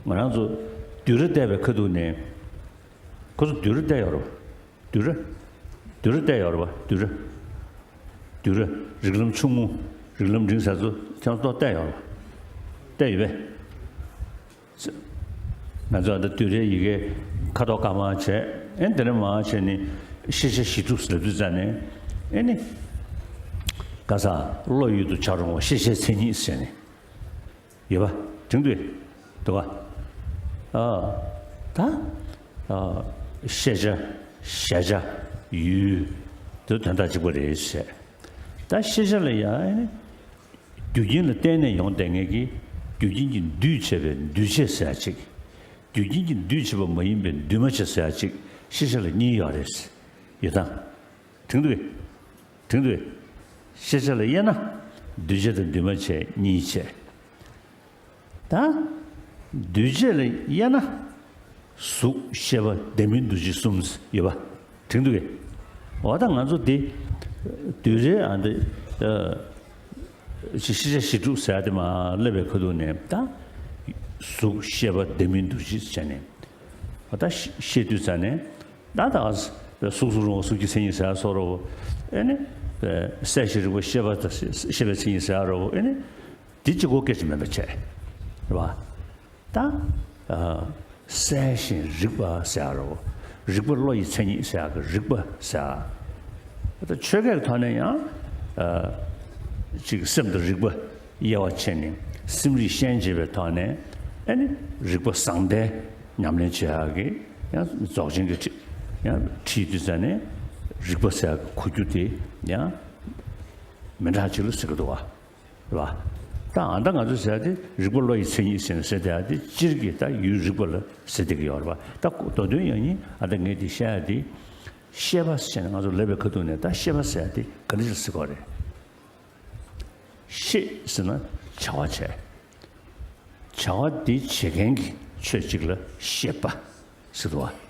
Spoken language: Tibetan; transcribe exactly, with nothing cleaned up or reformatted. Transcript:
ང་རང་ཚོ་བསྡུས་གྲྭ་བལྟས་པའི་ཁ་ཐུག་ནས། ཁོ་ཚོ་བསྡུས་གྲྭ་བལྟས་ཡོད་རེད་པ། བསྡུས་གྲྭ། བསྡུས་གྲྭ་བལྟས་ཡོད་རེད་པ། བསྡུས་གྲྭ། བསྡུས་གྲྭ། རིགས་ལམ་ཆུང་ངུ། རིགས་ལམ་འབྲིང་ས་ཚོ་ཁྱེད་ཚོ་བལྟས་ཡོད་རེད་པ། བལྟས་ཡོད་པས། ང་ཚོ་ཨ་ད་བསྡུས་གྲྭའི་ཡི་གེ་ཁ་དོག་དཀར་དམར་བྱས། ཨེ་དེ་ནས་མར་བྱས་ནས་ཤེས་བྱ་གཞི་གྲུབ་ལབ་དུས་ཙ་ནས། ཨེ་ནི། ག་ས། བློ་ཡུལ་དུ་བྱ་རུང་བ་ཤེས་བྱའི་མཚན་ཉིད་ཟེར་ནས། ཡོད་པ། དྲན་འདུག་གས། འདུག་ག། ཨ། ད། ཨ། ཤེས་བྱ། གཞལ་བྱ། ཡུལ། དེ་དོན་དག་གཅིག་པ་རེད་ཟེར། ད་ཤེས་བྱ་ལ་ཡ་ཨེ་ནི། རྒྱུ་རྐྱེན་ལ་བརྟེན་ནས་ཡོང་བསྡད་མཁན་གྱི། རྒྱུ་རྐྱེན་གྱིས་འདུས་བྱས་པའི་འདུས་བྱས་ཟེར་ཡ་གཅིག་རྒྱུ་རྐྱེན་གྱིས་འདུས་བྱས་པ་མ་ཡིན་པའི་འདུས་མ་བྱས་ཟེར་ཡ་གཅིག་ཤེས་བྱ་ལ་གཉིས་ཡོད་རེད། ཡོད་དང་། དྲན་འདུག་གས། དྲན་འདུག་གས། ཤེས་བྱ་ལ་དབྱེ་ན། འདུས་བྱས་དང་འདུས་མ་བྱས་གཉིས་བྱས། ད། འདུས་བྱས་ལ་དབྱེ་ན། གཟུགས་ཤེས་པ་ལྡན་མིན་འདུ་བྱེད་གསུམ་ཡོད་པ། དྲན་འདུག་གས། འོ་ད་ང་ཚོ་འདི། བསྡུས་གྲྭའི་ཨ་འདི། ཨ། ཤེས་བྱ་གཞི་གྲུབ་ཟེར་ཡ་དེ་མར་སླེབས་པའི་ཁ་ཐུག་ནས་ད། གཟུགས་ཤེས་པ་ལྡན་མིན་འདུ་བྱེད་བྱས་ནས། འོ་ད་ཤེས་དུས་ཙ་ནས། ད་ད་གཟུགས་སུ་རུང་བ་གཟུགས་ཀྱི་མཚན་ཉིད་ཟེར་ཡ་སོགས་རོ། ཨེ་ནི། གསལ་ཞིང་རིག་པ་ཤེས་པ་དང་ཤེས་པའི་མཚན་ཉིད་ཟེར་ཡ་རོ། ཨེ་ནི། དེ་གཅིག་པོ་སྐད་ཆ་མིན་པ་བྱས། རེད་པ། ད། ཨ། གསལ་ཞིང་རིག་པ་ཟེར་ཡ་རོ། རིག་པ་བློ་ཡི་མཚན་ཉིད་ཟེར་ཡ་གི་རིག་པ་ཟེར་ཡ། ད་ཆོས་སྐད་ཀྱི་ཐོག་ནས་ཡང་། ཨ། ཅིག་སེམས་དང་རིག་པ་དབྱེ་བ་ཕྱེ་ནས་སེམས་རིག་ཤན་འབྱེད་པའི་ཐོག་ནས། ཨེ་ནི་རིག་པ་བཟང་ལྡན་ཉམས་ལེན་བྱེད་ཡག་གི་ཡང་རྫོགས་ཆེན་གྱི་ཁྲིད་ཡང་ཁྲིད་དུས་ཙ་ནས་རིག་པ་ཟེར་ཡག་གི་གོ་རྒྱུ་དེ་ཡང་མི་འདྲ་ཅིག་ལ་ཟེར་གི་འདུག་བ། རེད་པ། ད་ཨ་ད་ང་ཚོ་ཟེར་ཡག་དེ་རིག་པ་བློ་ཡི་མཚན་ཉིད་ཟེར་ནས་ཟེར་བསྡད་ཡག་དེ་སྤྱིར་གྱི་ད་ཡུལ་རིག་པ་ལ་ཟེར་བསྡད་ཀྱི་ཡོད་རེད་པ། ད་མདོ་དོན་ཡང་ཡིན། ཨ་ད་ངས་དེ་བཤད་ཡག་དེ། ཤེས་པ་ཟེར་ནས་ང་ཚོ་ལབ་པའི་ཁ་ཐུག་ནས་ད་ཤེས་པ་ཟེར་ཡག་དེ་ག་འདྲ་ཞིག་ཟེར་དགོས་རེད། ཤེས་ཟེར་ན་བྱ་བ་བྱས། བྱ་བ་འདི་བྱེད་མཁན་གྱི་ཆོས་གཅིག་ལ་ཤེས་པ་ཟེར་འདུག་བ།